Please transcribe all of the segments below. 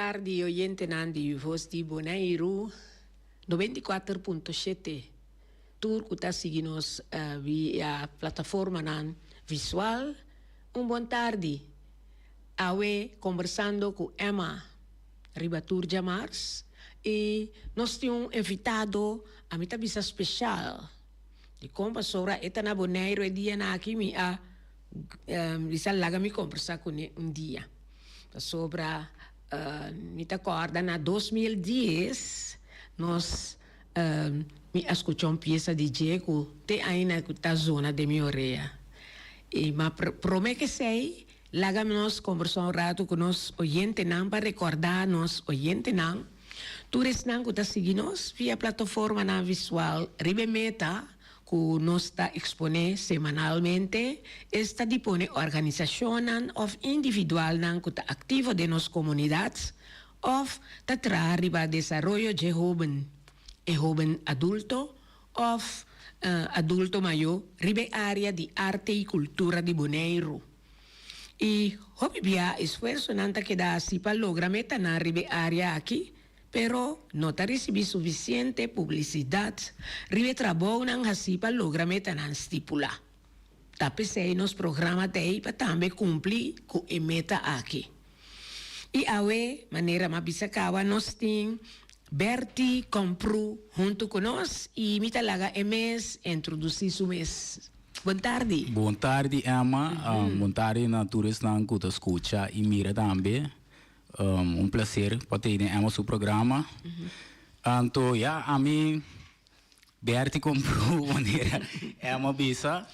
tardi oyentenan di Voz di Boneiru 94.7. Tur ku ta sigui nos via plataformanan visual, un bon tardi. Awe kombersando ku Emma riba tur djamars i nos tin un invitado, ami ta bisa speshal. Dikon? Pasobra e ta na Boneiru e dianan aki mi a bisa laga mi kombersá kuné un dia. Pasobra mi ta kòrda na 2010 nos Mi a skucha un piesa di dje ku te ainda ku ta zona den mi orea. I ma promé ku esei, laga nos kombersá un ratu ku nos oyentenan pa rekordá nos oyentenan, tur esnan ku ta sigui nos via plataformanan visual riba e meta ku nos ta eksponé semanalmente, esta di pone organisashonnan òf individualnan ku ta aktivo den nos komunidat Òf ta traha riba desaroyo dje hóben, e hóben adulto òf adulto mayó riba e área di arte i kultura di Boneiru. I hopi bia esfuersonan ta keda hasi pa logra metanan riba e área aki, pero no ta risibí sufisiente publisidat riba e trabounan hasí pa logra metanan stipulá. Ta p'esei nos programa ta ei pa tambe kumpli ku e meta aki. I awe, manera m'a bisa kaba, nos tin Bertie Komprou huntu ku nos i mi ta laga e mes introdusí su mes. Bon tardi. Bon tardi Emma, bon tardi na tur esnan ku ta skucha i mira tambe. Un plaser pa ta ei den Emma su programa. Anto ya, ami Bertie Komprou manera Emma bisa.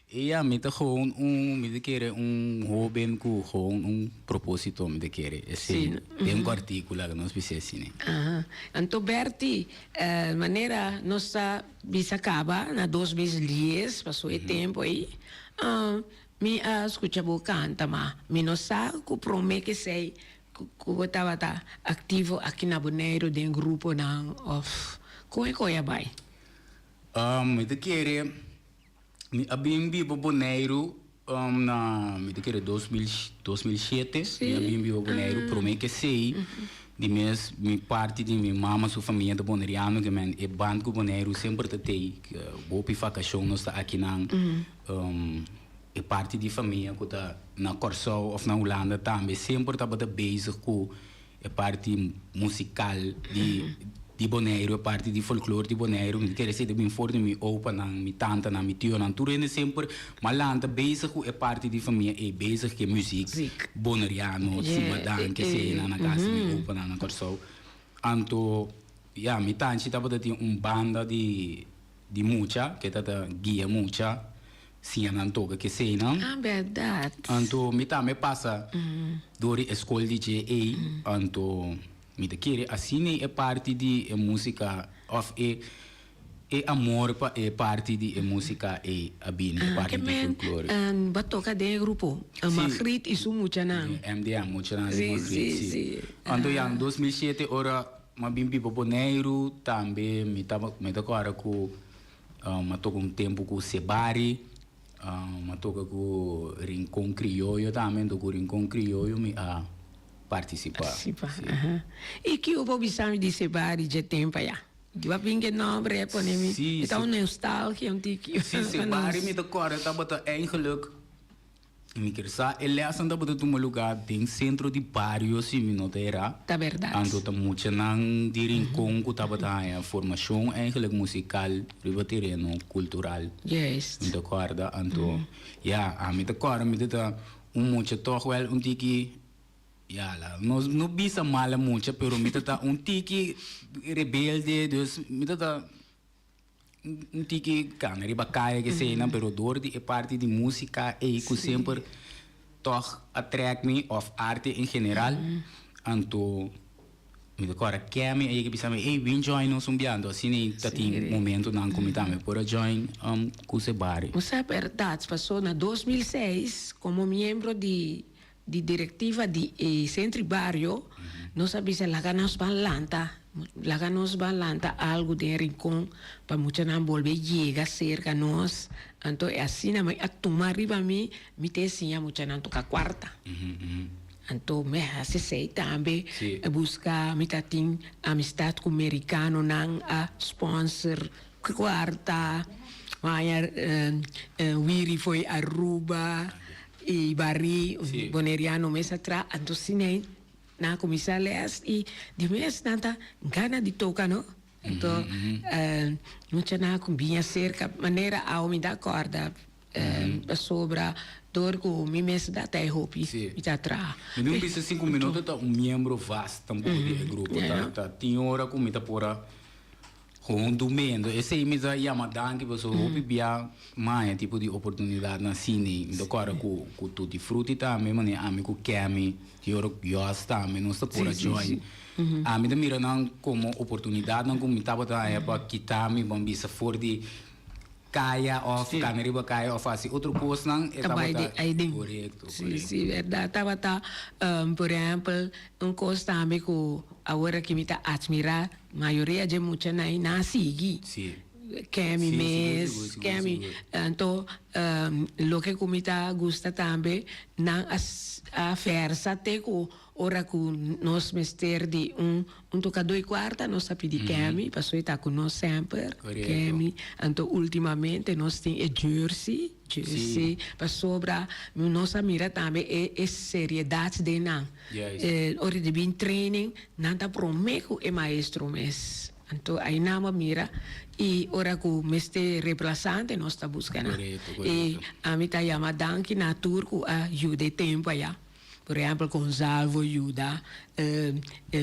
I ya, mi ta gewoon un, mi ta kere un hoben ku gewoon un proposito mi ta kere. Esei den un artíkulo laga nos bisa asina. Aha. Anto Bertie, manera nos ta bisa kaba na 2010, pasó e tempu ei, mi a skucha bo kanta, ma mi no sa ku promé ku esei ku bo tabata aktivo aki na Boneiru den gruponan òf kon e koe a bai? Mi ta kere. Mi a bin biba Boneiru na mi ta kere 2007 mi a bin biba Boneiru prome ke esei di mes mi parti di mi mama su famia ta boneriano ke men e band ku Boneiru semper ta tei hopi vakashon nos ta akinan e parti di famia ku ta na Kòrsou òf na Hulanda tambe semper tabata bezig ku E parti musical di di Boneiru, e parti di folklor di Boneiru, mi ta kere esei ta bin for di mi opanan, mi tantanan, mi tionan, tur hende semper m'a lanta bezig ku e parti di famia ei, bezig ku e muziek boneriano, simadan, keseinan na kas di mi opanan na Kòrsou. Anto, ya, mi tanchi tabata tin un banda di di mucha, ke ta guia mucha, siña nan toka keseinan. Ah, bèrdat. Anto mi tambe pasa dor di e skol di dje ei, anto mi ta kere asina e parti di e músika òf e e amor pa e parti di e músika ei a bini, e parti di folklore. Ke men bo a toka den e grupo Margriet i su muchanan. MDM, muchanan di Margriet, si. Anto ya, 2007 ora m'a bin biba Boneiru tambe mi taba mi ta kòrda ku M'a toka un tempu ku Sebari, m'a toka ku Rincon Crioyo tambe, anto ku Rincon Crioyo mi a partisipá. Partisipá, aha. I kiko bo bisa mi di Sebari dje tempu ayá? Bo a bin ku e nòmber e pone mi, mi ta un nostalgia un tiki. Si, Sebari mi ta kòrda tabata eigenlijk. Mi kier sa e lèsnan tabata tuma lugá den sentro di bario si mi no ta erá. Ta bèrdat. Anto ta muchanan di Rincon ku tabata haña formashon eigenlijk musikal riba tereno kultural. Juist. Mi ta kòrda. Anto ya, ami ta kòrda mi ta ta un mucha tòg wèl un tiki, ya la no no bisa mala mucha pero mi ta ta un tiki rebelde dus mi ta ta. Un tiki cana riba caya ke eseinan pero door di e parti di musica ei cu semper toch a trek mi of arte en general anto mi ta corda Kemi a yega bisa mi ey bin join nos un bia anto asina ei ta tin momentonan cu mi tambe por a join cu Sebari. Bo sa berdad paso na 2006 como miembro di Di directiva di e centro y bario nos a bisa laga nos ban lanta, laga nos ban lanta algo den Rincon pa muchanan bolbe yega cerca nos, anto e asina mi a tuma riba mi, mi ta enseña muchanan toca cuarta. Anto mi a hasi esei tambe. Sí. Buska mi ta tin amistad ku merikanonan a sponsor kuarta, haña wiri fo'i Aruba i barí boneriano mes a traha. Anto asina nan a kuminsá lès i di mes nan ta gana di toka no. Anto muchanan a biña serka manera awe mi ta kòrda pasobra dor ku mi mes ta ta e hopi mi ta traha. Mi tin bisa si ku mi no ta ta un miembro vast tampoko di e grupo. Ta tin ora ku mi ta por a gewoon dumendo. Esei mi ta yama danki pasobra hopi bia maya tipo di oportunidatnan asina. Mi ta kòrda ku ku Tutti Frutti tambe manera ami ku Kemi tin ora ku Yos tambe nos ta por a join. Ami ta mira nan komo oportunidatnan ku mi tabata haña pa kita mi ban bisa for di kaya òf kana riba kaya òf hasi otro kosnan e Ta bai tabata di aiden. korekto Sí, korekto. sí, bèrdat. Tabata, por ehèmpel, un kos tambe ku awor aki mi ta atmirá mayoria dje muchanan ei nan a sigui. Sí. Kemi Sí, sigur, mes, sigur, sigur, Kemi. sigur. Anto, loke ku mi ta gusta tambe, nan a a versa te ku Ora ku nos mester di un un tokadó i kuarta nos ta pidi Kemi pasobra e ta ku nos semper. Kemi. Anto ultimamente nos tin e jersey, jersey pasobra nos a mira tambe e e seriedat den nan. Ora di bin training nan ta prome ku e maestro mes. Anto ainan bo a mira i ora ku mester replasante nos ta buska nan. I ami ta yama danki na tur ku a yuda e tempu aya. Por ehempel Gonzalvo yuda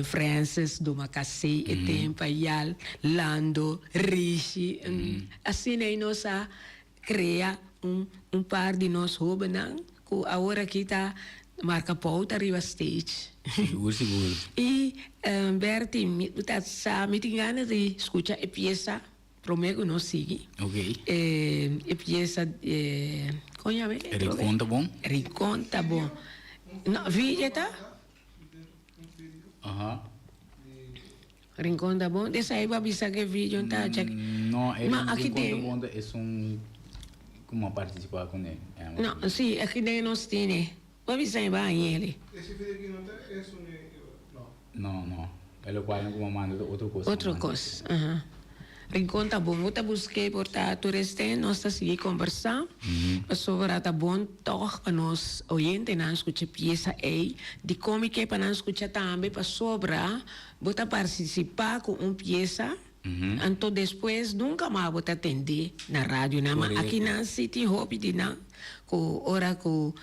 Francis Domacassé e tempo ayal, Lando, Rishi, asina ei nos a crea un un par di nos hobennan cu awor aki ta marca pouta riba stage. Sigur sigur. Y Bertie mi ta sa mi tin gana di scucha e pieza Prome ku nos sigui. Ok. E piesa kon yama e? Rincon ta bon. Rincon ta bon. No, video ta? Aha. Rincon ta bon. Desai bo a bisa ku e video ta check. No, e Rincon ta bon ta esun ku mi a partisipa kuné. No, si, aki den nos tine. Bo a bisa e ba hañ'e. Ese video aki no ta esun e no. No, no. E locual nan cu bo manda ta otro cos. Otro cos, aha. Rincon ta bon. Bo ta busque por ta tur este nos ta sigui conversa. Pasobra ta bon toch pa nos oyentenan scucha pieza ey. Dicon mi ke pa nan scucha tambe? Pasobra bo ta participa cu un pieza, anto despues nunca mas bo ta tende na radionan. Ma aki nan si tin hopi di nan cu ora cu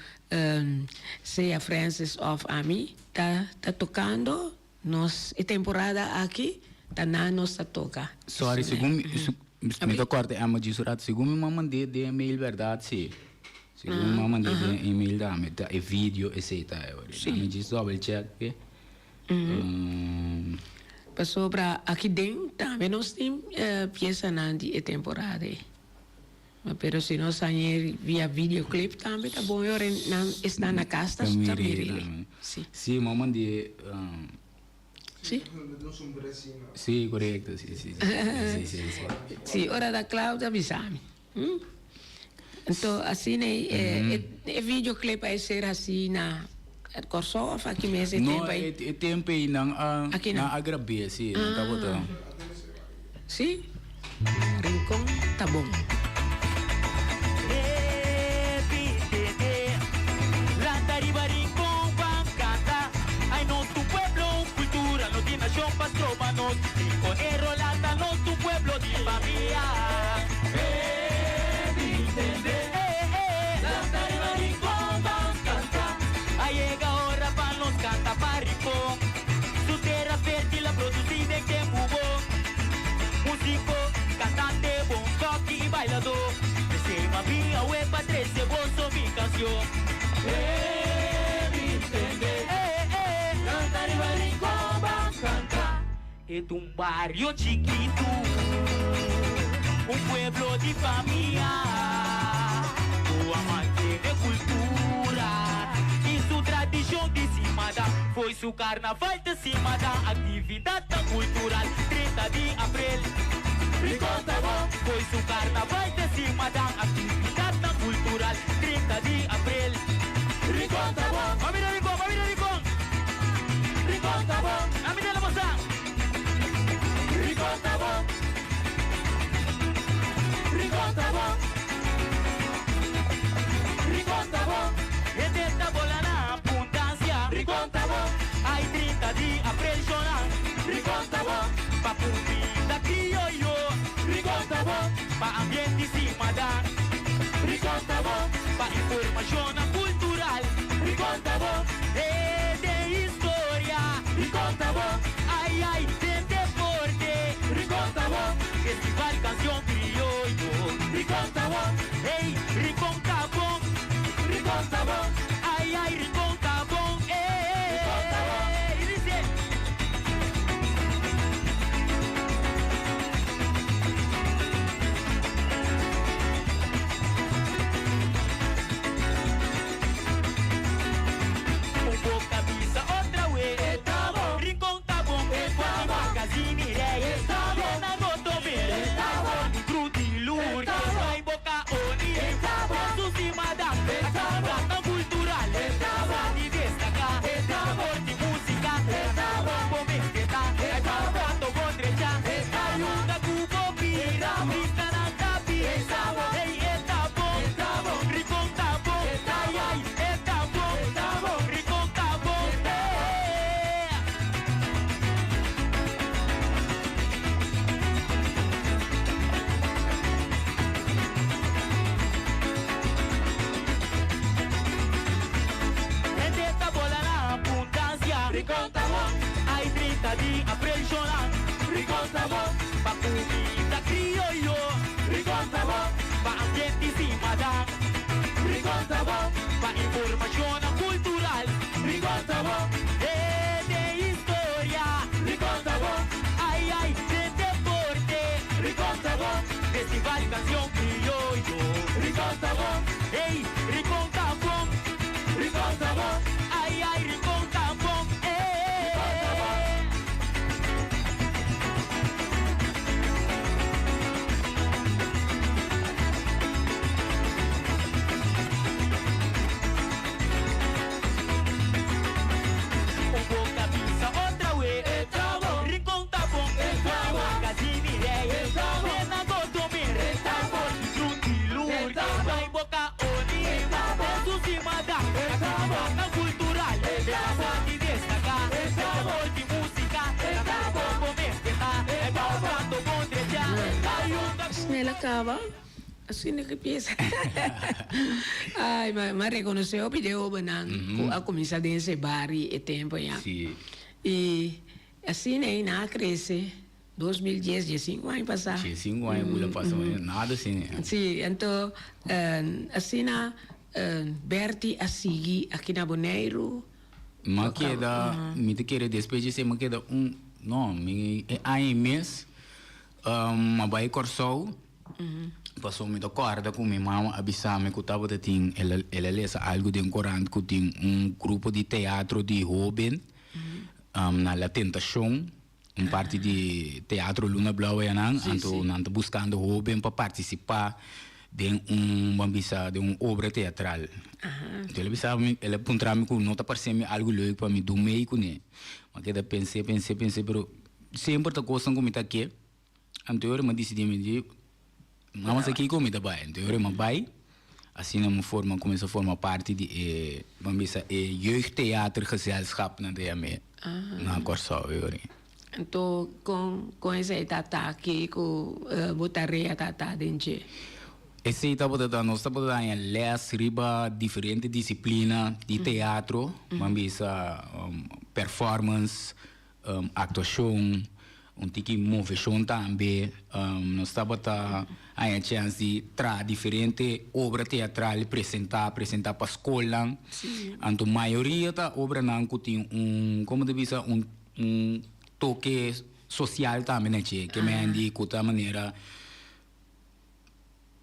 sea Francis of ami Ta ta tocando nos e temporada aki ta na nos ta toca. Sorry, segun mi, mi ta corta Emma djis un rato, segun mi mama mand'é den mail berdad si, segun mi mama mand'é den email tambe ta e video esey ta e ora. Mi djis double check ke. Pasobra aki den tambe nos tin piesanan di e temporada ei. Pero si nos hañ'é via videoclip tambe ta bon e ora nan esnan na cas ta mir'é. Si. Si, mama di. Si. Si, corecto, si, si, si, si, si. Si, ora ta cla ta bisa mi. Anto asina e e videoclip a ser haci na Corsou of aki mes e tempo ei? No, e tempo ei nan a nan a grab'é, si, nan tabata. Si, Rincon ta bon. Músiko, kantante, bon kòki i bailadó. P'esei m'a bin awe pa trese boso mi kansion. Eh, mi tende, eh, eh. Lanta riba Rincon, ban kanta. E ta un bario chikitu, un pueblo di famia ku a mantene kultura i su tradishon di simada. Fo'i su karnaval te simada, aktividatnan kultural 30 di aprel. Rincon ta bon. Fo'i su karnaval te simada, aktividatnan kultural 30 di aprel. Rincon ta bon. Mami na Rincon, mami na Rincon. Pa informashonnan kultural. Rincon ta bon, eh, den historia. Rincon ta bon, ai ai, den deporte. Rincon ta bon, festival kanshon krioyo. Rincon ta bon, ey, Rincon ta bon. Rincon ta bon, ai ai, Rincon ta bon, eh. Rincon ta bon. Y dice. Un boca bisa otra we. E ta bon. Rincon ta bon. E ta bon. Magazine rey. E ta bon. Na goto be. E ta bon. Trudy Lourdes. E ta bon. Bay boca oni. E ta bon. Susi Madam. E ta bon. Plata cultural. E ta bon. Sa di destaca. E ta bon. Di musica. E ta bon. Bo mester ta. E ta bon. Plato bon drecha. E ta bon. Ayuda cu bo bira. Bista nan ta bisa. Hey, e ta bon. E ta bon. Rincon ta bon. E ta bon. Ay, ay, e ta bon. E ta bon. Rincon ta bon. E ta bon. Hende ta bola na abundancia. Rincon ta bon. Ay, 30 di april shonan. Rincon ta bon. Pa kumida krioyo. Rincon ta bon. Pa ambiente sin madan. Rincon ta bon. Pa informashonnan kultural. Rincon ta bon. Hende historia. Rincon ta bon. Ai ai, den deporte. Rincon ta bon. Festival kanshon krioyo. Rincon ta bon. Ey, Rincon ta bon. Rincon ta bon. Ai ai, Rincon ta bon. Ey. Rincon ta bon. Un boca bisa otra we. E ta bon. Rincon ta bon. E ta bon. Magazine rey. E ta bon. Den na goto mer. E ta bon. Trudy Lourdes. E ta bon. Bay boca oni. E ta bon. Den Susi Madam. E ta bon. Na cultural. E ta bon. Di destaca. E ta bon. Di musica. E ta bon. Bo mester ta. E ta bon. Plato bon drecha. Ayuda cu. Snel a caba. Asina ki piensa. Ay, ma, ma reconoce hopi de hobennan cu a cuminsa den ese bari e tempo ya. Sí. Y asina ey nan a crece, 2010, diesinco aña pasa. Diesinco aña bula pasa, nada asina ya. Sí, anto asina Bertie a sigui aki na Boneiru. M'a keda, mi ta kere despues di esei m'a keda un, no, mi e aña y mes m'a bai Kòrsou. Pasobra mi ta kòrda ku mi mama a bisa mi ku tabata tin, el a el a lesa algu den korant ku tin un grupo di teatro di hóben na La Tentashon, un parti di Teatro Luna Blou ayanan, anto nan ta buskando hóben pa partisipá den un, ban bisa, den un obra teatral. Anto el a bisa mi, el a puntra mi ku no ta parse mi algu leuk pa mi dun mei kuné. Mi a keda pens'é, pens'é, pens'é, pero semper ta kosnan ku mi ta ke. Anto e ora mi a disidí, mi di, Mama sa kiko mi ta bai. Anto e ora mi a bai, asina mi forma, kuminsá forma parti di e, ban bisa, e jeugdtheatergezelschap nan ta yam'é na Kòrsou e ora. Anto kon kon esei ta ta aki ku bo tarea ta ta den dje? Esei tabata ta, nos tabata haña lès riba diferente disiplina di teatro, ban bisa performance, Actuacion, un tiki movecion tambe. Nos tabata haña chance di traha diferente obra teatral, presenta, presenta pa scolnan. Anto mayoria ta obranan cu tin un, como ta bisa, un un toke social tambe na dje. Ke men di cu ta manera.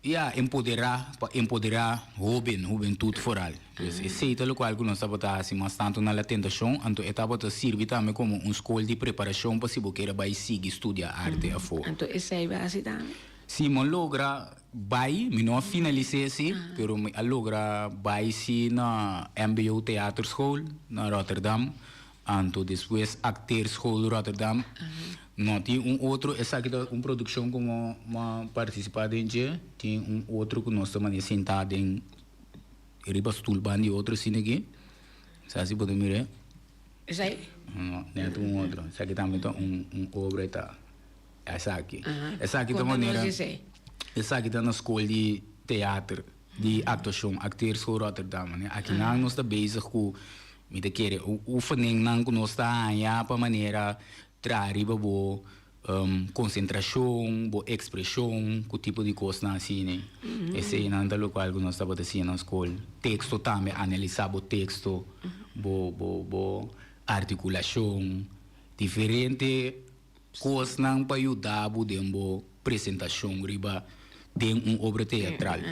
Ya, empoderá, pa empoderá hóben, hubentut foral. Pues esei ta lokual ku nos tabata hasi mas tantu na La Tentashon, anto e tabata sirbi tambe komo un skol di preparashon pa si bo kier a bai sigui studia arte afó. Anto esei bo a hasi tambe? Si, mi a logra bai, mi no a finalis'é si, pero mi a logra bai si na mbo Theaterschool na Rotterdam, Anto despues Acteerschool Rotterdam. No tin un otro, esaki ta un produccion cu mo a participa den dje. Tin un otro cu nos ta mane sinta den riba stoel ban di otro asina aki. Sa si bo ta mira e. Esai? No, net un otro. Esaki tambe ta un un obra e ta esaki. Esaki ta manera. Conta nos esei. Esaki ta na school di teater. di aktuashon, Acteerschool Rotterdam. Manera akinan nos ta bezig ku mi ta kere oefeningnan ku nos ta haña pa manera traha riba bo konsentrashon, bo ekspreshon, ku tipo di kosnan asina. Eseinan ta lokual ku nos tabata siña na skol. Teksto tambe, analisá bo teksto, bo bo bo artikulashon, diferente kosnan pa yuda bo den bo presentashon riba den un obra teatral.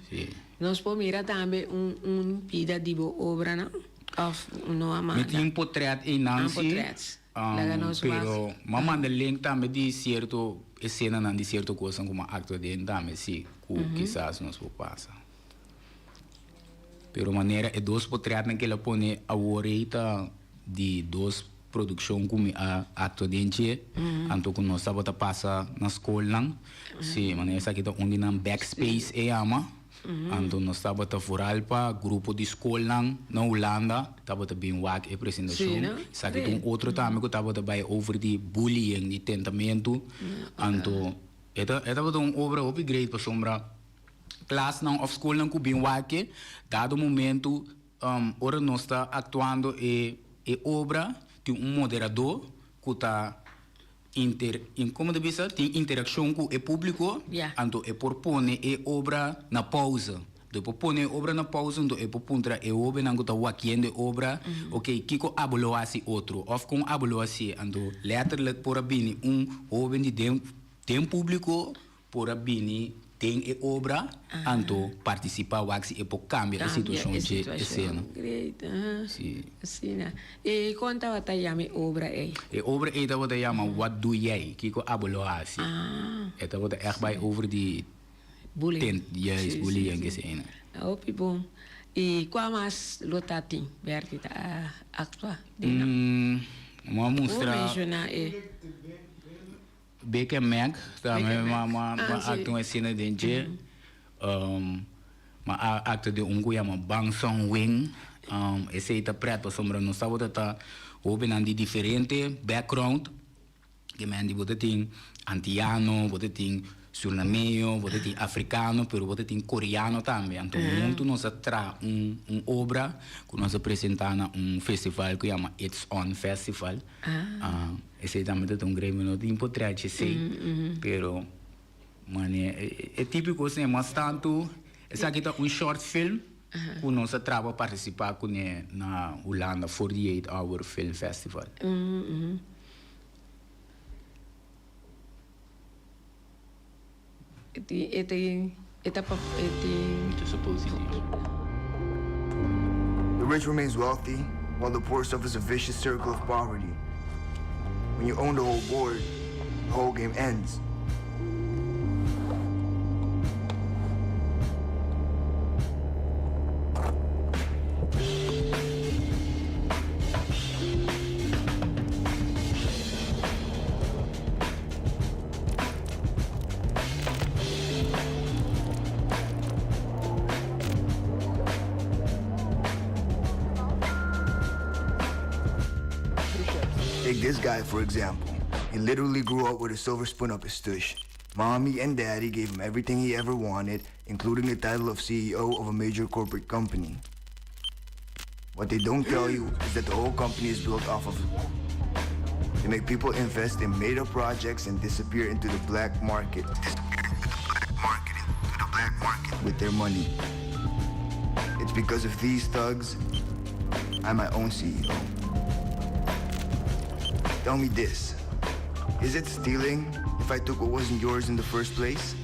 Sí. Nos por mira tambe un un pida di bo obranan òf no a Mi manda? tin potret einan Ah, sí, potrets. Laga nos wak. pero m'a manda link tambe di sierto esenanan di sierto kosnan ku m'a aktua den tambe sí, ku kisas nos por pasa. Pero manera e dos potretnan ku el a pone awor ei ta di dos Produccion cu mi a actua den dje, anto cu nos tabata pasa na scolnan. Si, manera esaki ta un di nan backspace e yama. Anto nos tabata vooral pa grupo di scolnan na Hulanda tabata bin wak e presentacion. Esaki ta un otro tambe cu tabata bay over di bullying, di tentamento. Anto e ta e tabata un obra hopi great pasobra klasnan of scolnan cu bin wak e, dado momento Ora nos ta aktuando e e obra tin un moderadó ku ta inter komo ta bisa tin interakshon ku e públiko anto e por pone e obra na pousa. Anto e por pone e obra na pousa anto e por puntra e hóbennan ku ta wakiendo e obra oke kiko abo lo hasi otro òf kon abo lo hasié anto lèterlik por a bini un hóben di den den públiko Por a bini den e obra, anto participa wak si e por cambia e situacion dje escena. Great, aha. Si. Asina. E kon tabata yama e obra ei? E obra ei tabata yama Wat doe jij? Kiko abo lo hasi? Ah. E tabata echt bai over di Bullying. tent, juist, Si, bullying si, ke si. esena. Hopi bon. I kua mas lo ta tin Bertie ta actua den nan? Mm, mi a Bo mustra. menciona e. Big en Mac tambe Big and m'a Mac. Ah, m'a sí. actua un escena den dje. M'a a actua den un cu yama Bang Song Wing. Esey ta pret pasobra nos tabata ta hobennan di diferente background. Ke men di bo ta tin Antiano, bo ta tin Surnameño, bo ta tin Africano, pero bo ta tin Koreano tambe. Anto hunto nos a traha un un obra cu nos a presenta na un festival cu yama It's On Festival. Ah. Esei tambe ta ta un gremio, no tin por traha esei, pero mane e típico esei, mas tantu esaki ta un short film ku nos a traha pa partisipá kuné na Hulanda, 48 Hour Film Festival. E tin, e ta pa, e tin. The rich remains wealthy while the poor suffers a vicious circle of poverty. When you own the whole board, the whole game ends. Take this guy, for example. He literally grew up with a silver spoon up his tush. Mommy and daddy gave him everything he ever wanted, including the title of CEO of a major corporate company. What they don't tell you is that the whole company is built off of They make people invest in made-up projects and disappear into the black market. Disappear into the black market, into the black market with their money. It's because of these thugs I'm my own CEO. Tell me this. Is it stealing if I took what wasn't yours in the first place?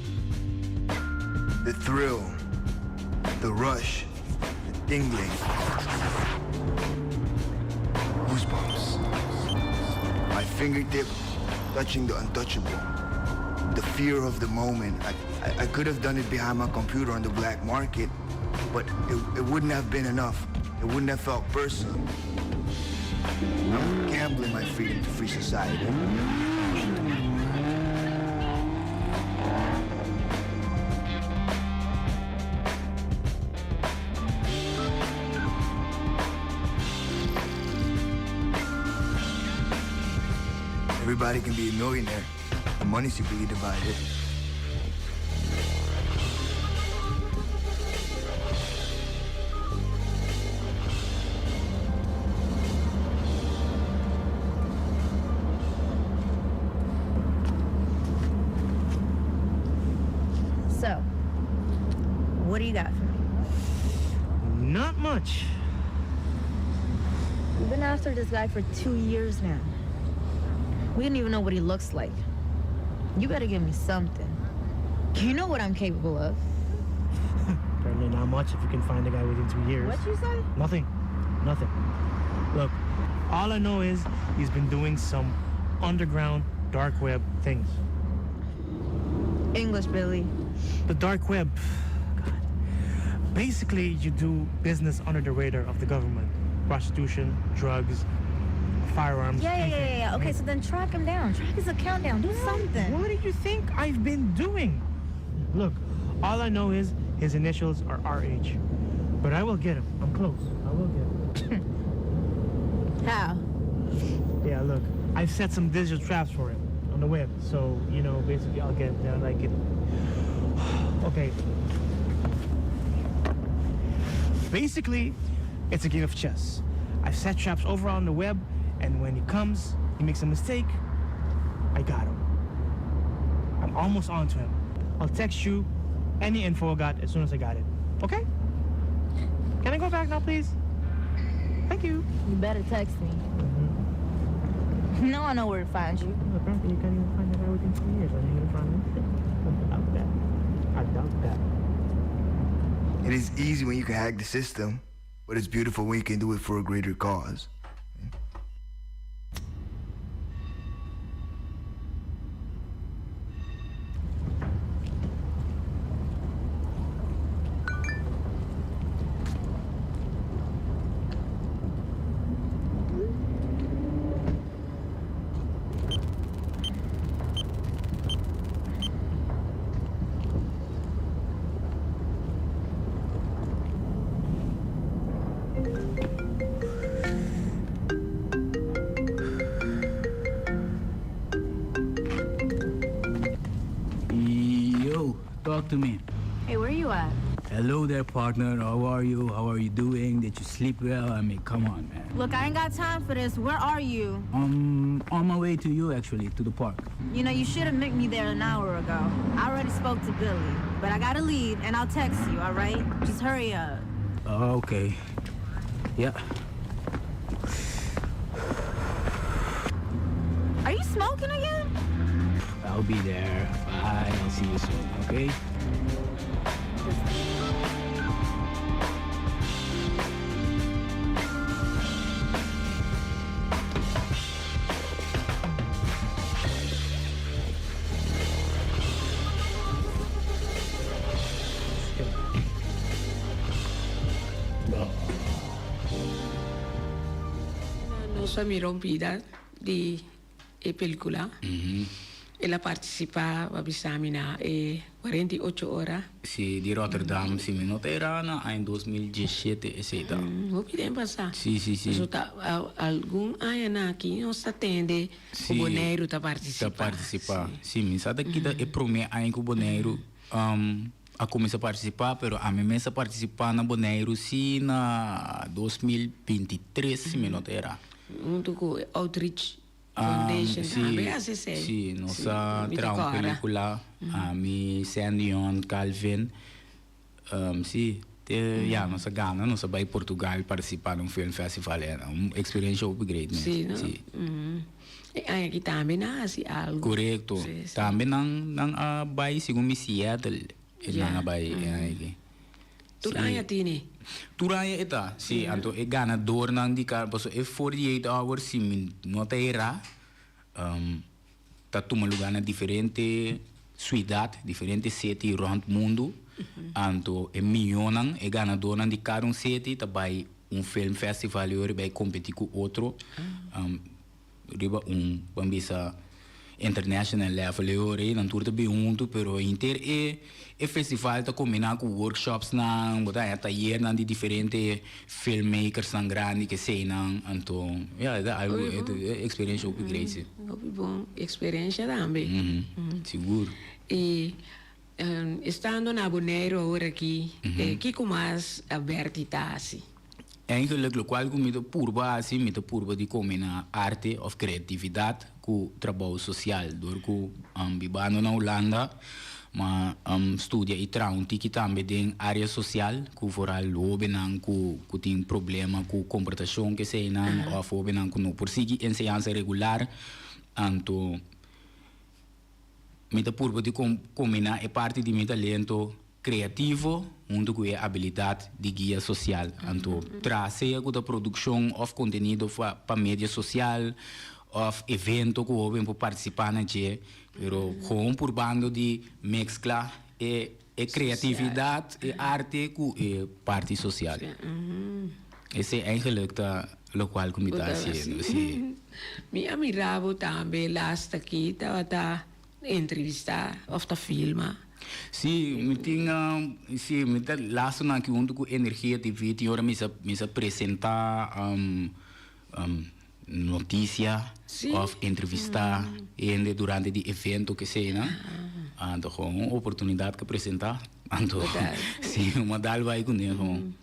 The thrill, the rush, the tingling. Goosebumps. My fingertip touching the untouchable. The fear of the moment. I, I, I could have done it behind my computer on the black market, but it, it wouldn't have been enough. It wouldn't have felt personal. I'm gambling my freedom to free society. Everybody can be a millionaire. The money's equally divided. you got for me? Not much. We've been after this guy for two years now. We don't even know what he looks like. You better give me something. You know what I'm capable of. Apparently not much if you can find the guy within two years. What you say? Nothing. Nothing. Look, all I know is he's been doing some underground dark web things. English, Billy. The dark web. God. Basically, you do business under the radar of the government. Prostitution, drugs, firearms. Yeah, yeah, yeah, anything. yeah, yeah. Okay, so then track him down. Track his account down. Do something. What do you think I've been doing? Look, all I know is his initials are RH. But I will get him. I'm close. I will get him. How? Yeah, look, I've set some digital traps for him on the web. So, you know, basically I'll get him down like it. Okay. Basically, it's a game of chess. I've set traps over on the web, and when he comes, he makes a mistake, I got him. I'm almost onto him. I'll text you any info I got as soon as I got it. Okay? Can I go back now, please? Thank you. You better text me. Now I know where to find you. Apparently, you can't even find the guy within two years. Are you gonna find me? I doubt that. I doubt that. It is easy when you can hack the system, but it's beautiful when you can do it for a greater cause. Yo, talk to me. Hey, where you at? Hello there, partner. How are you? How are you doing? Did you sleep well? I mean, come on, man. Look, I ain't got time for this. Where are you? I'm on my way to you, actually, to the park. You know, you should have met me there an hour ago. I already spoke to Billy, but I gotta leave and I'll text you, all right? Just hurry up. Okay. Yeah. Are you smoking again? I'll be there. Bye. I'll see you soon, okay? Nos a mira un bida di e pelicula. El a participa, bo a bisa mi, na e 48 ora. Si, di Rotterdam, si mi no ta era na aña 2017 esey ta. Hopi den pasa. Si, si, si. So ta algun añanan aki nos ta tende cu Boneiru ta participa. Ta participa. Si, mi sa ta kita e prome aña cu Boneiru a cuminsa participa, pero ami mes a participa na Boneiru si na 2023, si mi no ta era. Hunto cu Outreach Foundation tambe haci esey. Si, nos a traha un pelicula, ami, Sandion, Calvin, si, te ya nos a gana, nos a bay Portugal participa na un film festival, un experiencia hopi great mes. Si, no? E aña aki tambe nan a haci algo. Corecto. Tambe nan nan a bay segun mi Seattle e nan a bay e aña aki. Tur aña tini? Tur aña e ta, si. Anto e ganadornan di cada, pasobra e 48 hours si mi no ta era, ta tuma lugar na diferente ciudad, diferente city rond mundo. Anto e miyonan, e ganadornan di cada un city ta bay un film festival y ora bay competi cu otro riba un, ban bisa, international level e ora ey nan tur ta bin hunto, pero henter e e festival ta combina cu workshopsnan, bo ta haya tayernan di diferente filmmakersnan grandi keseynan, anto ya e ta algo e ta e experiencia hopi great si. Hopi bon experiencia tambe. Sigur. Y estando na Boneiru awor aki, kico mas Bertie ta haci? Eigenlijk lokual ku mi ta purba hasi, mi ta purba di kombiná arte òf kreatividat ku trabou sosial. Dor ku bibando na Hulanda, M'a studia i traha un tiki tambe den área sosial ku foral hóbennan ku ku tin problema ku komportashon keseinan òf hóbennan ku no por sigui enseñansa regular. Anto mi ta purba di kombiná e parti di mi talento kreativo huntu ku e abilidat di guia sosial. Anto traha sea ku ta produkshon òf kontenido pa media sosial òf evento ku hóben por partisipá na dje. Pero gewoon purbando di mezcla e e creatividad, e arte cu e parti social. Esey eigenlijk ta locual cu mi ta haciendo, si. Mi a mira bo tambe laatst aki tabata entrevista of ta filma. Si, mi tin, si, mi ta laatstonan aki hunto cu Energia TV tin ora mi sa mi sa presenta Noticia of entrevista hende durante di evento ke eseinan. Anto gewoon un oportunidad ke presenta. Anto si mi a dal bai kuné gewoon.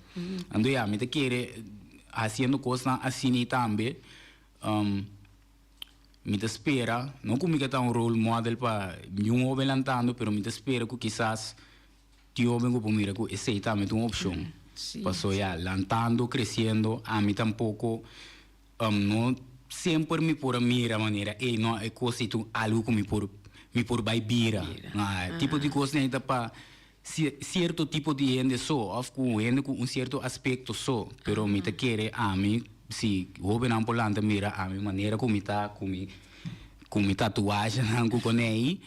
Anto ya mi ta kere hasiendo kosnan asini tambe mi ta spera no ku mi ke ta un role model pa niun hoben lantando pero mi ta spera ku kisas Tin hoben ku por mira ku esei tambe ta un opshon. Paso ya, lantando, kresiendo, ami tampoko no semper mi por a mira manera ey no e kos ei ta un algu ku mi por mi por bai bira. Tipo di kosnan ei ta pa sierto tipo di hende so òf ku hende ku un sierto aspekto so. Pero mi ta kere ami si hobennan por lanta mira ami manera ku mi ta ku mi ku mi tatuahenan ku konei.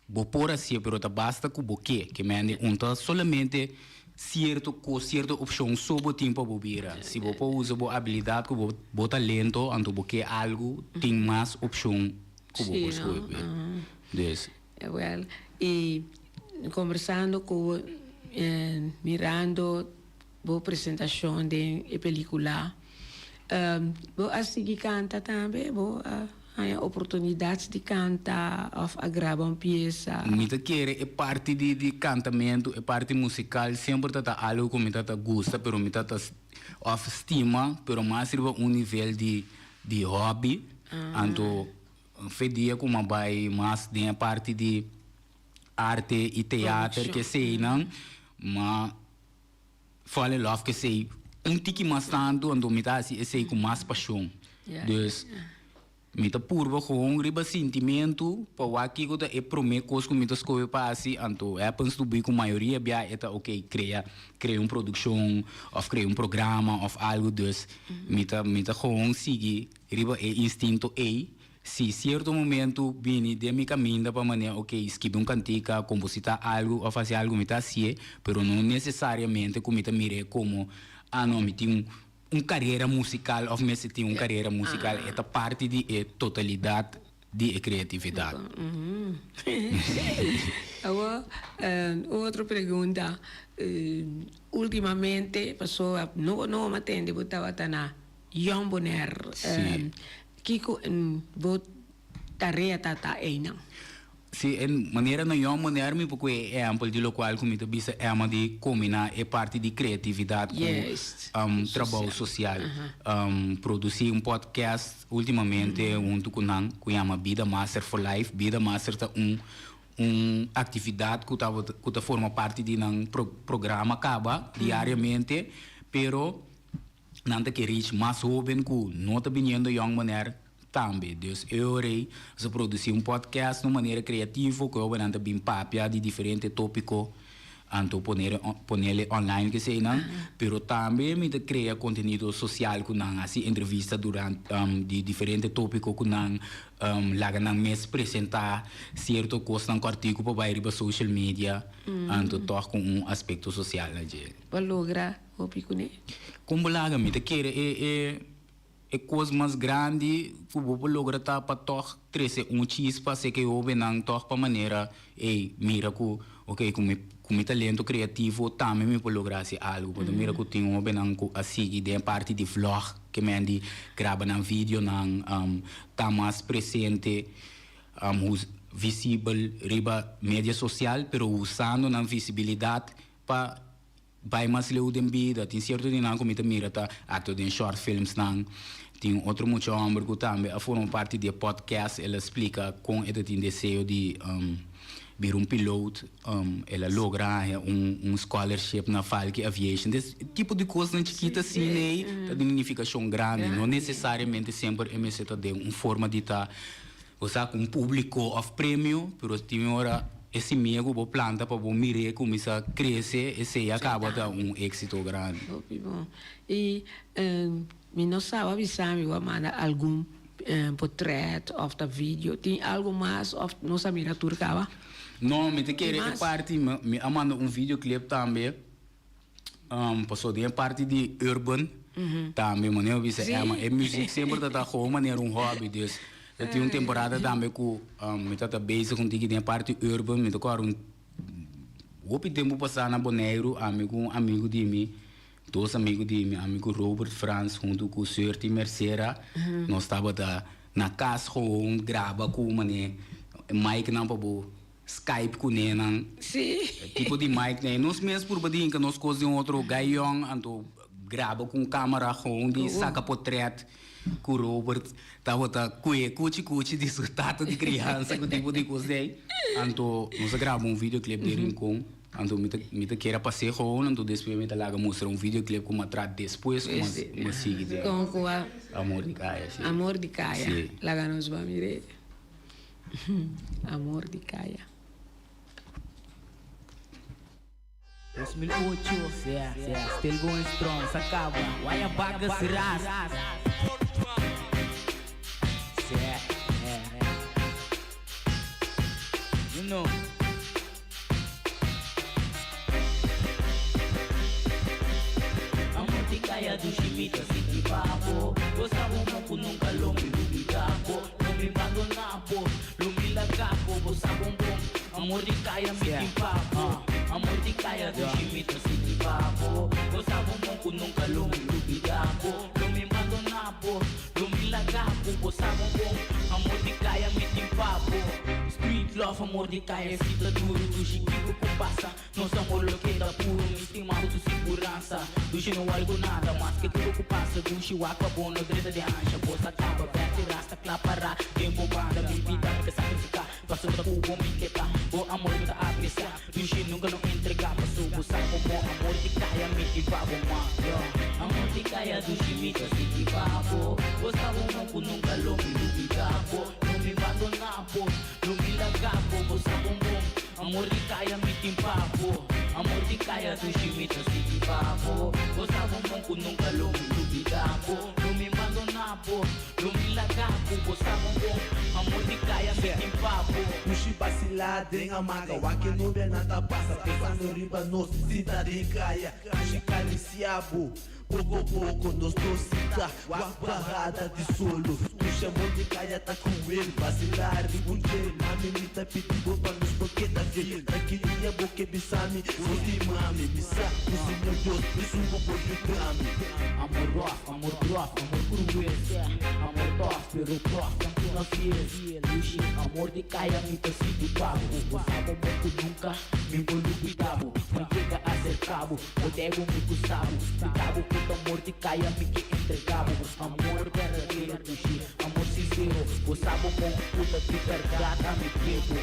Bo por hacié pero ta basta cu bo ke. Ke mende un ta solamente cierto cos, cierto opcion so bo tin pa bo bira. Si bo por usa bo habilidad cu bo bo talento anto bo ke algo tin mas opcion cu bo por scoge p'e. Dus. Wel, y conversando cu bo, mirando bo presentacion den e pelicula, bo a sigui canta tambe? Bo a haña oportunidad di canta of a graba un pieza? Mi ta kere e parti di di cantamentu, e parti musical semper ta ta algo cu mi ta ta gusta pero mi ta ta of stima pero mas riba un nivel di di hobby. Anto fe dia cu mi a bay mas den e parti di arte y theater keseynan, ma. Fall in love kesey un tiki mas tantu anto mi ta hasi esey ku mas pashon. Dus mi ta purba gewoon riba sintimentu pa wak kiko ta e prome kos ku mi ta skohe pa hasi anto happens to be ku mayoria bia e ta ok krea krea un produkshon òf krea un programa òf algu dus mi ta mi ta gewoon sigui riba e instinto ey. Si cierto momento bini den mi caminda pa manera ok skibi un cantica, composita algo of haci algo mi ta hacié, pero no necesariamente cu mi ta mir'é como ah no mi tin un carera musical of mester tin un carera musical, e ta parti di e totalidad di e creatividad. Awor un otro pregunta, ultimamente pasobra no no a tende bo tabata na Jong Bonaire. Sí. Kiko bo tarea ta ta einan? Sí, e manera na Jong Bonaire mi por kohe e ehempel di lokual ku mi ta bisa Emma di kombiná e parti di kreatividat ku trabou sosial. Produsí un podcast últimamente huntu ku nan ku yama Bida Master for Life. Bida Master ta un un aktividat ku tabata ku ta forma parti di nan programa kaba diariamente, pero Nan ta ke reach mas hoben ku no ta biniendo Young Bonaire tambe. Dus e ora ei nos a produsí un podcast na un manera kreativo ku e hobennan ta bin papia di diferente tópiko anto poner ponele online keseinan. Pero tambe mi ta krea kontenido sosial ku nan, hasi entrevista durante di diferente tópiko ku nan, laga nan mes presentá sierto kosnan kòrtiku pa bai riba social media anto tòg ku un aspekto sosial na dje. Pa logra Hopi kuné. Kon bo laga? Mi ta kere e e e kos mas grandi ku bo por logra ta pa tòg trese un chispa seka e hóbennan tòg pa manera ey mira ku ok ku mi ku mi talento kreativo tambe mi por logra hasi algu. Bo ta mira ku tin hóbennan ku a sigui den e parti di vlog ke men di graba nan videonan ta mas presente visibel riba media sosial pero usando nan visibilidat pa Bai mas leu den bida. Tin sierto di nan ku mi ta mira ta aktua den short filmsnan. Tin otro mucha hòmber ku tambe a forma parti di e podcast. El a splika kon e ta tin deseo di. bira un piloot, el a logra haña un un scholarship na Falki Aviation. Des tipo di kosnan chikito asina ei ta di nifikashon grandi. No nesesariamente semper e mester ta den un forma di ta bo sa ku un públiko òf premio, pero tin ora e simia ku bo planta pa bo mir'é kuminsá krese, esei a kaba ta un éksito grandi. Hopi bon. I mi no sa bo a bisa mi bo a manda algun potret of ta video. Tin algo mas of nos a mira tur caba? No, mi ta kere e parti, mi a manda un videoclip tambe, paso den e parti di urban tambe, manera mi bisa Emma, e muziek semper ta ta gewoon manera un hobby, dus ta tin un temporada tambe ku mi ta ta bezig un tiki den e parti urban, mi ta kòrda un hopi tempu pasá na Boneiru ami ku un amigu di mi. Dos amigu di mi amigu Robert Frans huntu ku Surty Mercera nos tabata na kas gewoon graba ku mane mic nan pa bo skype kuné nan. Tipo di mic nan nos mes purba di hinka nos kos den otro gayon anto graba ku un kamera gewoon di saka potret ku Robert tabata kue kuchi kuchi di su tata di kriansa ku tipo di kos ei anto nos a graba un videoclip den Rincon. Anto mi ta mi ta kere a pas'é gewoon, anto despues mi ta laga mustra un videoclip ku mi a traha despues ku mi a sigui den Kon ku a Amor di Kaya, si. Amor di Kaya. Si. Laga nos ban mir'é. Amor di Kaya. 2008, yeah, yeah, still going strong, sa caba, waya bagas ras. Yeah, yeah, you know. Amor di kaya dushi mi ta sinti pa bo Bo sa bo mon ku nunka lo mi lubida bo Lo mi bandona bo, lo mi laga bo Bo sa bon bon, amor di kaya mi tin pa bo Amor di kaya dushi mi ta sinti pa bo Bo sa bo mon ku nunka lo mi lubida bo Lo mi bandona bo, lo mi laga bo Bo sa bon bon, amor di kaya mi tin pa bo Street love, amor di kaya si ta duru Dushi kiko ku pasa, nos amor lo keda puru Mi stima ku tu siguransa, dushi no wòri ku nada Maske kiko ku pasa, dushi wak pa bo no drenta den ansha Bo sa kaba, bèk di rasta, kla pará den bo banda Mi bida mi ta sakrifiká, pasobra ku bo mi ke ta Bo amor mi ta apresiá, dushi nunka no entregá Paso bo sa komo amor di kaya mi tin pa bo ma yo Amor di kaya dushi mi ta sinti pa bo Bo sa bo mon ku nunka lo mi lubidá bo No mi bandoná bo, no mi laga bo Bo sa bon bon, amor di kaya mi tin pa bo Amor di kaya dushi mi ta sinti pa bo Bo sa bon bon ku nunka lo mi lubidá bo No mi bandoná bo, no mi laga bo Bo sa bon bon, amor di kaya mi tin pa bo. Dushi basilá den hamaca, wak e nubianan ta pasa Pensando riba nos, sinta den kaya Dushi karisiá bo. Poko poko nos dos sita wak bahada di solo Tusha monte kaya ta ku el Basila riba un dje Mami mi ta pidi bo pa nos no keda fiel Ta ki dia bo ke bisa mi bo stima mi Mi sa ku Señor Dios esun bo por yuda mi. Amor rof, amor grof, amor cruel Amor tof, pero prof, tantu na fiel Lushi, amor di kaya mi ta sinti pa bo Bo sa bo mo ku nunka mi bo lubida bo Ma yega aserka bo Bo debo mi ku sabu Splika bo ku ta amor di kaya mi ke entrega bo Amor berdadero dushi, amor sinsero Bo sa bo kon ku ta di bèrdat ami ke bo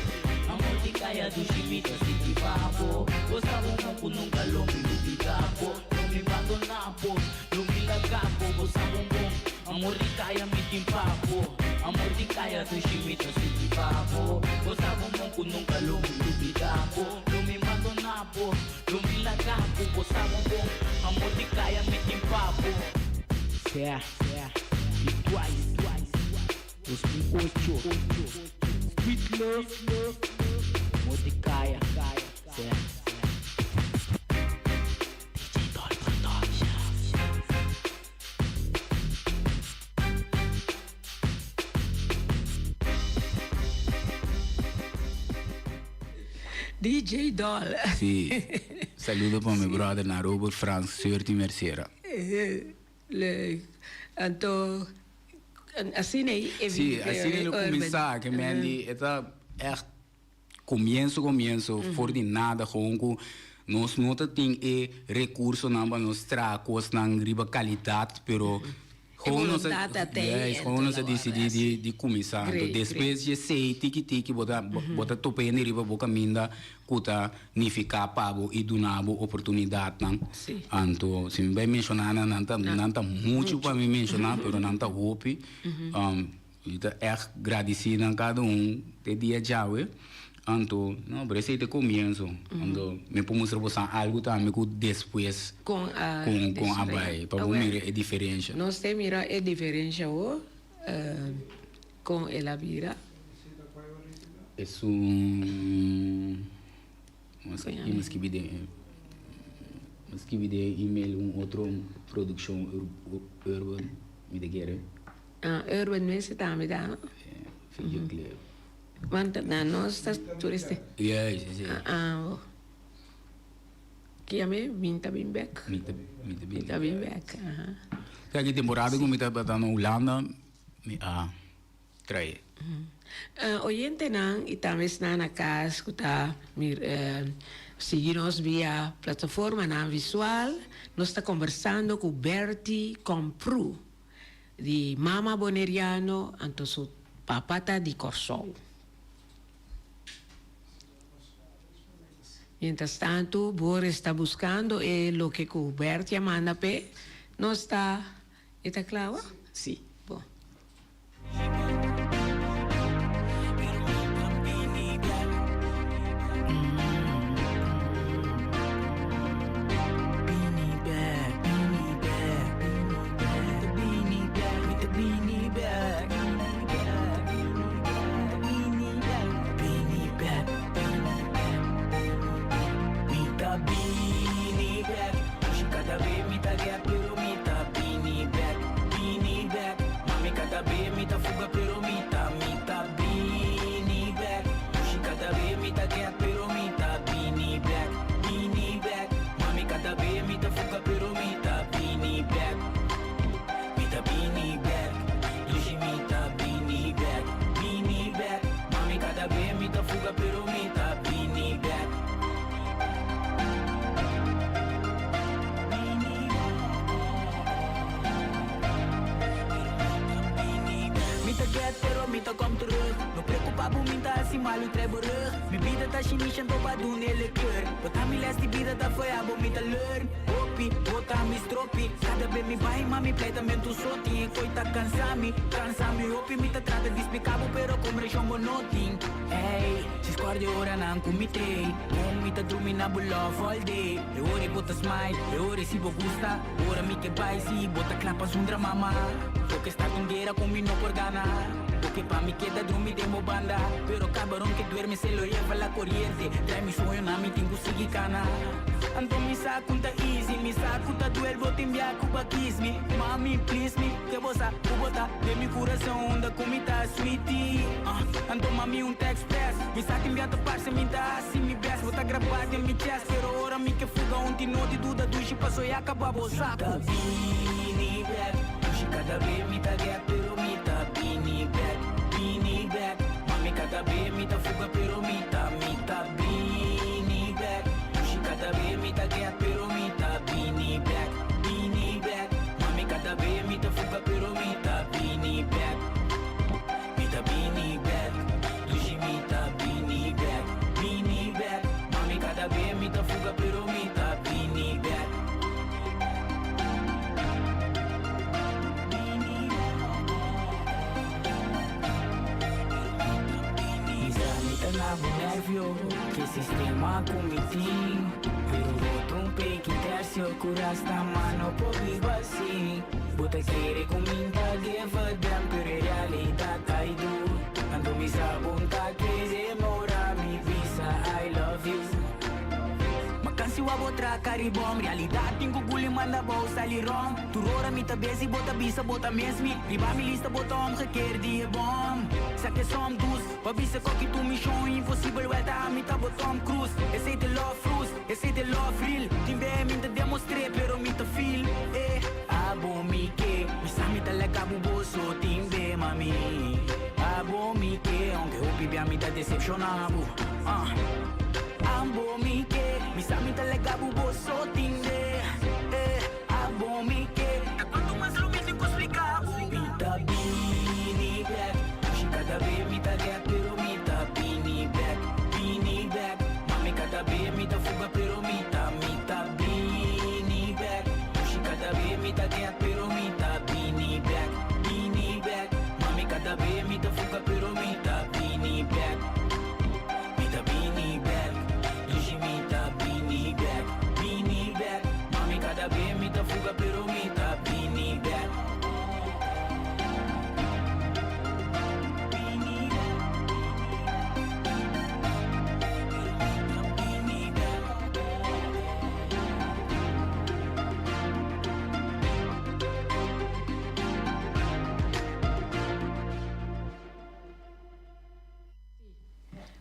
Amor di kaya dushi mi ta sinti pa bo Bo sa bo mon ku nunka lo mi lubida bo Lo mi bandona bo, lo mi laga bo Bo sa bon bon, amor di kaya mi tin pa bo Amor di kaya dushi mi ta sinti pa bo Bo sa bo mon ku nunka lo mi lubida bo Lo mi bandona bo. Lo mi laga ku bo sa bo bon Amor di kaya mi tin pa bo. Sea, y twice, 2008, Street love, Amor di kaya, sea. DJ Doll Production. DJ Doll. Sí. Saludo pa mi brother na Robert Frans Surti Mercera. Leuk. Anto asina ei e Sí, asina lo kuminsá ke men di e ta ègt komienso komienso for di nada gewoon ku nos no ta tin e rekursonan pa nos traha kosnan riba kalidat pero. Gewoon nos a, voluntad ta tei yes, gewoon nos a en dicidí di, di kuminsá. Anto Great, despues dje sei tiki tiki bo ta, bo ta topa hende riba bo kaminda ku ta nifiká pa bo i duna bo oportunidatnan. Sí. Anto si mi bai menshoná nan, nan ta, nan ta muchu pa mi menshoná, pero nan ta hopi. Mi ta ègt gradisí nan kada un te dia djawe. Anto, no, pero esei ta e komienso. Anto, mi por mustra bosan algu tambe ku despues Kon a kon kon a desaroyá. bai, pa bo Awèl, mira e diferensha. nos te mira e diferensha awor, kon el a bira. Esun, mi skibi den, mi skibi den email un otro produkshon urban, mi ta kere. Ah, Erwin mester tambe ta, no? Videoclip. Want na nos ta turiste. Ja, sí, sí. Ah, ah, bo. Kiame Minta bin bek. Minta, minta bin. Minta bin bek, aha. Kijk, die temporada ku mi tabata na Hulanda, mi a trae. Uh, oyentenan i tambe esnan na kas ku ta mir, uh, sigui nos via plataformanan visual, nos ta kombersando ku Bertie Komproe. Di mama boneriano anto su papa ta di Kòrsou. Mientras tanto Boris ta buskando e loke ku Bertie a manda p'e. Nos ta, e ta kla awa? Si, bon.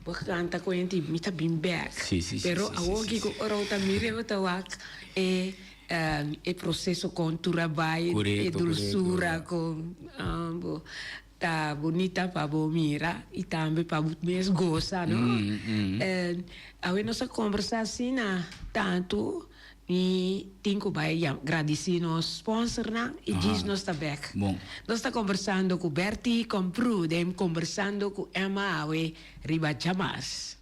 Bo canta cuenta y mi ta bin bek. Sí, sí, sí, Pero sí, sí, awor sí, kico sí. ora bo ta mira bo ta wak e e proceso con tur a bay, e Correcto, dulzura correcto. con bo ta bunita pa bo mira y tambe pa bo mes goza, no? Awe nos a combersa asina tanto Mi tin cu bay gradici nos sponsornan y djis nos ta bek. Bon. Nos ta conversando cu Bertie Komprue den Conversando cu Emma awe riba djamas.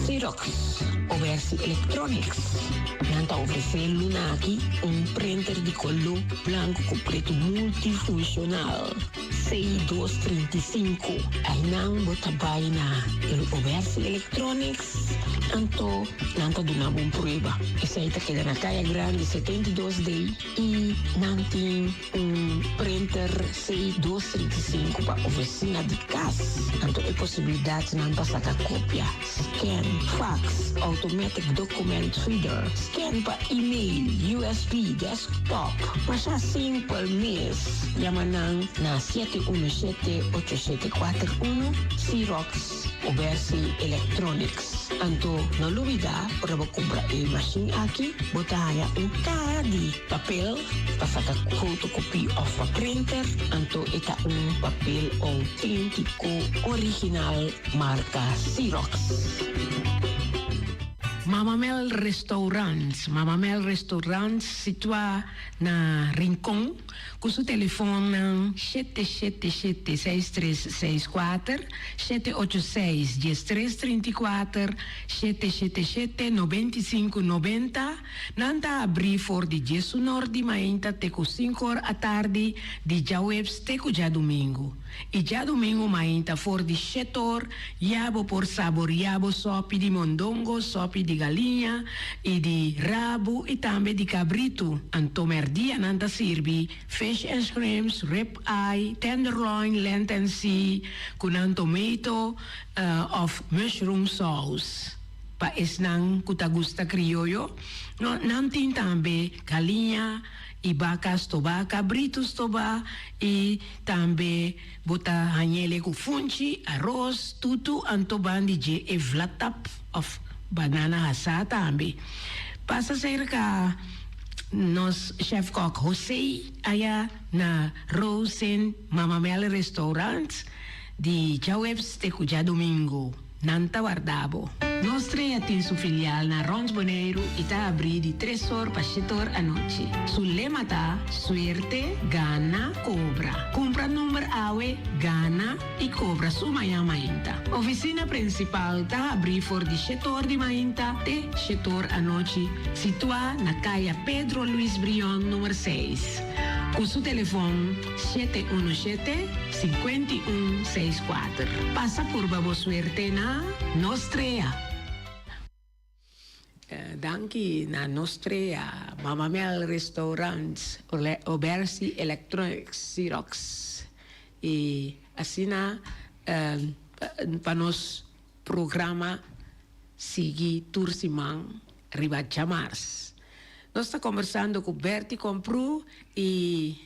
Xerox, Obersi Electronics, nan ta ofresé luna aki un printer di koló blanku ku pretu multifunshonal C235. Einan bo ta bai na el Obersi Electronics, anto nan ta duna bo un prueba. Esei ta keda na Kaya Grandi 72D i nan tin Un printer C dos 35 pa oficina di cas, anto e posibilidadnan pa saca copia, scan, fax, automatic document feeder, scan pa email, usb, desktop. Masha simpel mes. Yama nan na 717 8741, Xerox Obersi Electronics. Anto no lubida ora bo cumpra e machine aki bo ta haya un caha di. Papel pa saka fotokopie of pa printer, anto e ta un papel outentiko original marka Xerox. Mama Mel Restaurant, Mama Mel Restaurant situá na Rincon ku su telefonnan 777 6364, 786 1334, 777 9590. Nan ta abrí for di diesunor di mainta te ku sinkor atardi di djaweps te ku djadumingu. I djadumingu mainta for di shetor ya bo por saboriá bo sòpi di mondongo, sòpi di galiña i di rabu i tambe di kabritu. Anto mèrdia nan ta sirbi fish and shrimps, rib eye, tenderloin, land and sea ku nan tomato òf mushroom sauce. Pa esnan ku ta gusta krioyo, no, nan tin tambe galiña i baka stobá, kabritu stobá i tambe bo ta hañ'ele ku funchi, aros, tutu, anto ban di dje e vlatap òf banana hasá tambe. Pasa serka nos chèfkòk José aya na Rosen Mama Mel Restaurant di djaweps te ku djadumingu. Nan ta warda bo. Nos Trea tin su filial na Rond Boneiru i ta abrí di tres or pa shete or anochi. Su lema ta, Suerte, gana, kobra. Kumpra number awe, gana i kobra su mañan mainta. Ofisina prinsipal ta habrí for di shete or di mainta te shete or anochi, situá na Kaya Pedro Luis Brion number seis. Ku su telefon. 717 51 64. Pasa purba bo suerte na Nos Trea. Danki na Nos Trea, Mama Mel Restaurant, Obersi Electronics, Xerox y asina pa nos programa sigui tur siman riba djamars. Nos ta kombersando ku Bertie Komprue i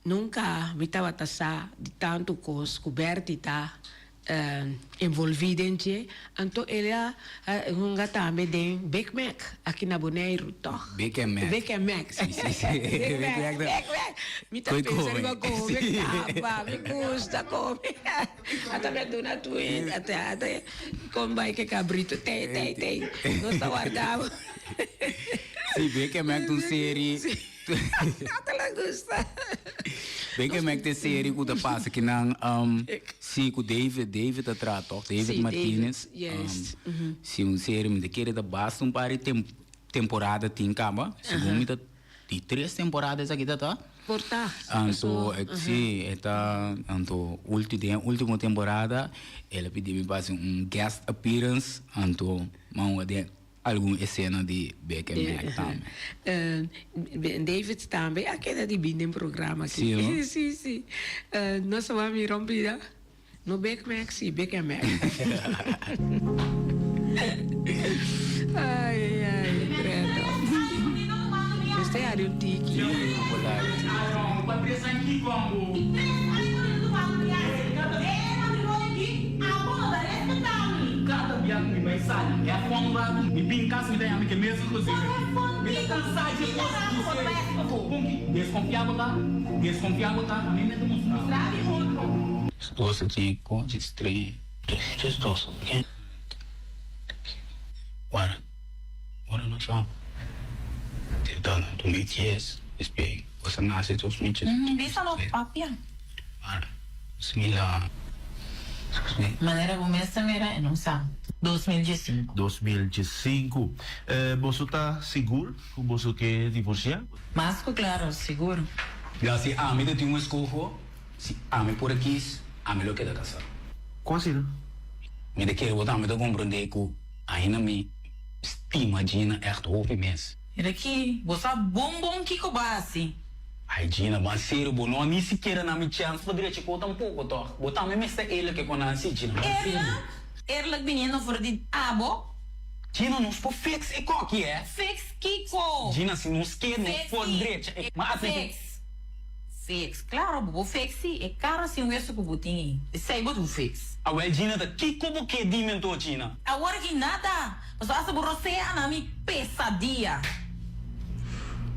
nunka mi tabata sa di tantu kos ku Bertie ta envolví den dje. Anto el a hunga tambe den Big Mac aki na Boneiru, tòg? Big and Mac. Big and Mac. Sí, sí, sí. Big Mac, Big Mac. Mi ta pensa riba kome kaba, mi gusta kome. Ata mi a duna twin, ata ata kon bai ke kabrito tei tei tei. Nos ta warda bo. Sí, Big and Mac ta un seri. Ata la gusta. Big and Mac ta e seri ku ta pasa ki nan um, sí ku David, David ta traha tòg, David Sí, Martinez. David, yes. Um, sí, un seri mi ta kere ta basta un par di tem temporada tin kaba. Segun mi ta di tres temporada esaki ta ta. Por ta. Anto, sí, e ta, anto ulti den ultimo temporada el a pidi mi pa hasi un guest appearance, anto mi a hunga den Algun esena di Bek en Mek tambe. David tambe a keda di bin den programa aki. Sí, no? Sí, sí. Nos a wak mira un bida. No Bek Mek, sí, Bek en Mek. Ai, ai, ai, tremendo. Hasta hari un tiki. Bisa no papia. Manera bo mes ta mira e no sa. 2015. 2015. Boso ta sigur ku boso ke divorsiá? Mas ku klaro, sigur. Ya si ami ta tin un eskoho, si ami por a kis, ami lo keda kasá. Kon asina? Mi ta kere bo tambe ta komprondé ku ainda mi stima Gina ègt hopi mes. Mira aki, bo sa bon bon kiko bo a hasi. Ai Gina, ban serio, bo no a ni sikiera na mi chèns pa drecha ko tampoko, tòg? Bo tambe mester eerlijk ku Nancy, Gina, ban serio. Eerlijk? Eerlijk biniendo for di abo? Gina, nos por fix e koki, eh? Fix kiko? Gina, si nos ke, nos por drecha e. Ma atende. Fix. Fix. Claro, bo por fix si. E cara sin hueso cu bo tin ei. Esey bo tin fix. Awel, Gina, ta kiko bo ke di mi anto, Gina? Awor aki nada. Pasobra hasta bo rosea na mi pesadia.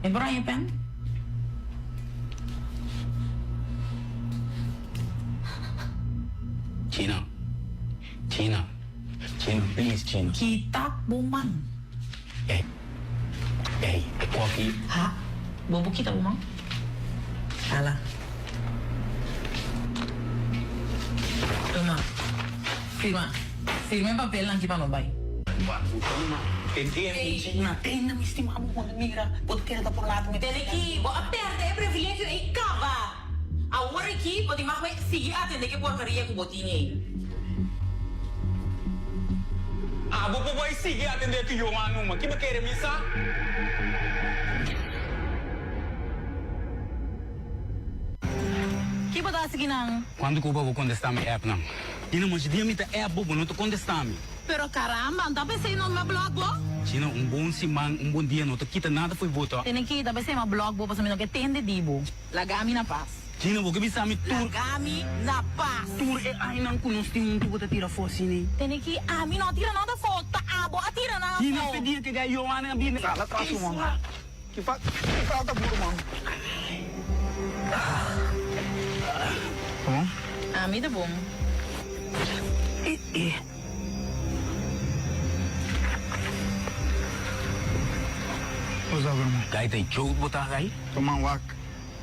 Mi por haña pen? Gina. Gina. Gina, please, Gina. Kita bo man. Ey, ey, e koki. Ha, bo por kita bo man? Hala. Tuma, firma. Firma e papelnan aki pa no bai. Tende mi, Gina, tende mi, stima bo, bo mira, bo ta kere ta por laat mi. Tende ki, bo a perde e privilegio ey kaba. Awor aki bo tin mag bai sigui atende ke porkeria ku bo tin ei. Abo por bai sigui atende ku Johan numa? Ki bo kere mi sa? Ki bo ta hasi kinan? Kuantu ku bo bo kontesta mi app nan? Gina, masha dia mi ta app bo, bo no ta kontesta mi. Pero caramba, n ta pensei no m'a block bo? Gina, un bon siman, un bon dia no ta kita nada fo'i bo to. Tene kita pensei m'a block bo pasobra mi no ke tende di bo. Laga mi na pas. Gina, bo ke bisa mi tur. Laga mi na pas. Tur e ainan ku nos tin huntu bo ta tira afó asina? Tene ki ami no a tira nada afó, ta abo a tira nan afó. Gina, fe dia ke gai Johanna a bini. Sala tras ruman. Ki falta bo ruman? Ta bon? Ami ta bon. What's up ruman? Gai ta e joke bo ta gai? Ruman wak,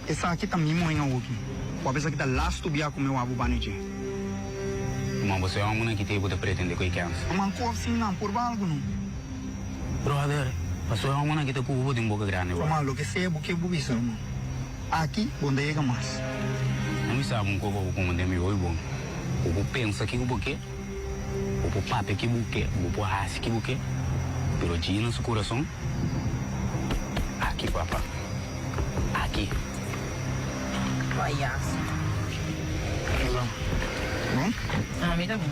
esaki ta mi moen awoki. Bo a pensa ki ta lastu bia ku mi wak bo bani dje. Ruman bo se homonan ki te bo ta pretende ku e kens. Ruman ku of sin nan purba algu no. Brother, paso e homonan ki ta ku bo tin boka grandi wak. Ruman loke sea bo ke bo bisa ruman. Aki bo no ta yega mas. No mi sa un koko bo komo den mi hoy bon. Bo por pensa kiko bo ke, bo por papia ki bo ke, bo por hasi ki bo ke, pero djina su kurason, aki papa, aki. Payaso. Hola. Bon? Ami ta bon.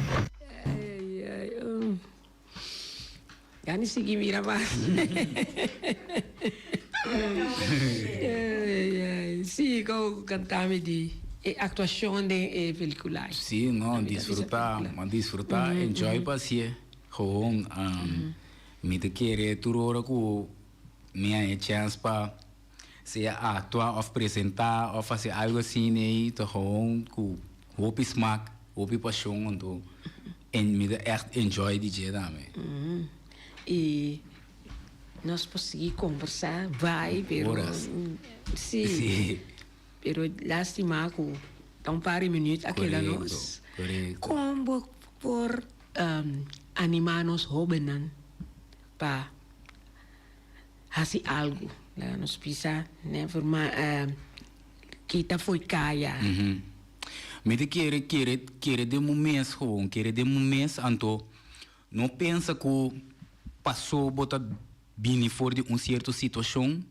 Ay, ay, oh. Ya ni sigui mira mas. Ay, ay. Sí, ko kantami di e actuacion den e pelicula. Sí, no, disfruta, m'a disfruta, enjoy pa hacié. Gewoon, mi ta kere tur ora ku mi haña chance pa sea actua of presenta of haci algo asina ei, ta gewoon ku hopi smak, hopi pasion, anto En mi ta echt enjoy di dje tambe. Y nos por sigui conversa bai pero Horas. si Sí. pero lastima cu ta un par di minuut a keda nos. Correcto, correcto. Con bo por anima nos hobennan pa haci algo? Laga nos bisa never ma kita fo'i caya. Mi ta kere kere kere den bo mes gewoon, kere den bo mes anto no pensa ku paso bo ta bini for di un sierto situashon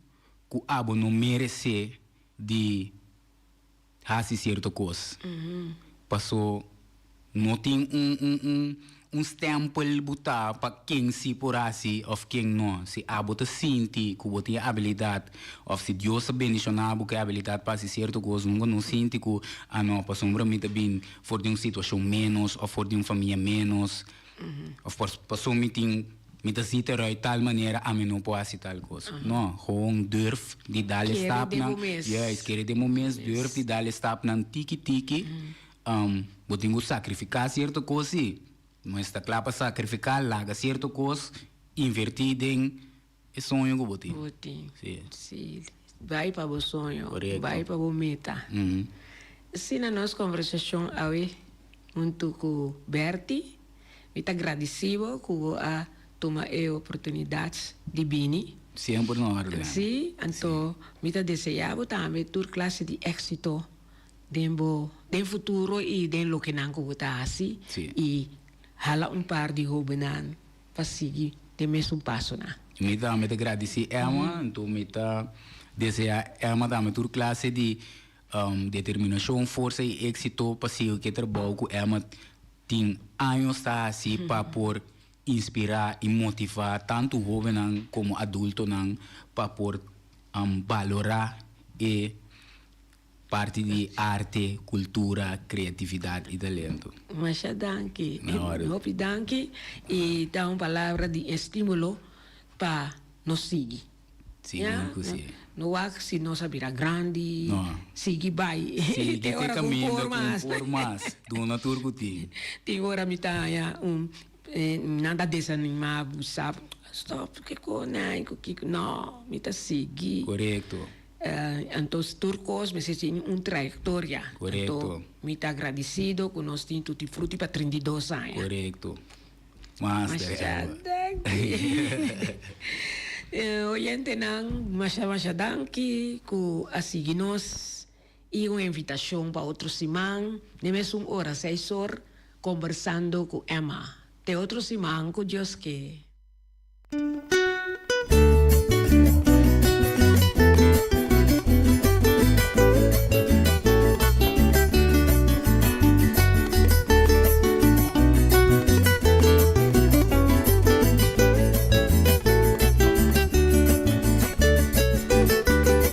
ku abo no meresé di hasi sierto kos. Paso no tin un un un. un stempel butá pa ken si por hasi òf ken no. Si abo ta sinti ku bo tin e abilidat òf si Dios ta bendishoná bo ku e abilidat pa hasi sierto kos, nunka no sinti ku, ah no, pasobra mi ta bin for di un situashon ménos òf for di un famia ménos òf pasobra mi tin mi ta zita eruit tal manera ami no por hasi tal kos. No, gewoon durf di dal e Kere den stapnan, bo mes. juist, kere den bo mes, durf di dal e stapnan tiki tiki. Bo tin ku sakrifiká sierto kos, sí. No esta kla pa sakrifiká, laga sierto kos, invertí den e soño ku bo tin. Bo tin. Sí. Sí. Bai pa bo soño. Korekto. Bai pa bo meta. Asina nos kombersashon awe huntu ku Bertie. Mi ta gradisí bo ku bo a tuma e oportunidat di bini. Semper na órden. Sí. Anto mi ta deseá bo tambe tur klase di éksito. Den bo den futuro y den lokenan cu bo ta haci y hala un par di hobennan pa sigui den mesun pasonan. Mi tambe ta gradici Emma, anto mi ta desea Emma tambe tur clase di determinacion, forsa y exito pa sigui cu e trabou cu Emma tin años ta haci pa por inspira y motiva tanto hobennan como adultonan pa por balora e Parti di arte, kultura, kreatividat i talento. Masha danki. Na orde. Hopi danki i ta un palabra di estímulo pa nos sigui. Sigur ku si. No wak si nos a bira grandi, No. sigui bai. Sigui Te te ora ku un kaminda por ku un mas. por mas. Duna tur ku tin. Tin ora mi ta haña un nan ta desanimá bo sa stop kiko nan ku kiko. No, mi ta sigui. Korekto. Anto tur kos mester tin un trayektoria. Korekto. Anto mi ta agradesido ku nos tin Tutti Frutti pa 32 aña. Korekto. Master Masha Emma. danki. Oyentenan, masha masha danki ku a sigui nos i un invitashon pa otro siman den mesun ora, seis or, Kombersando ku Emma. Te otro siman ku Dios ke.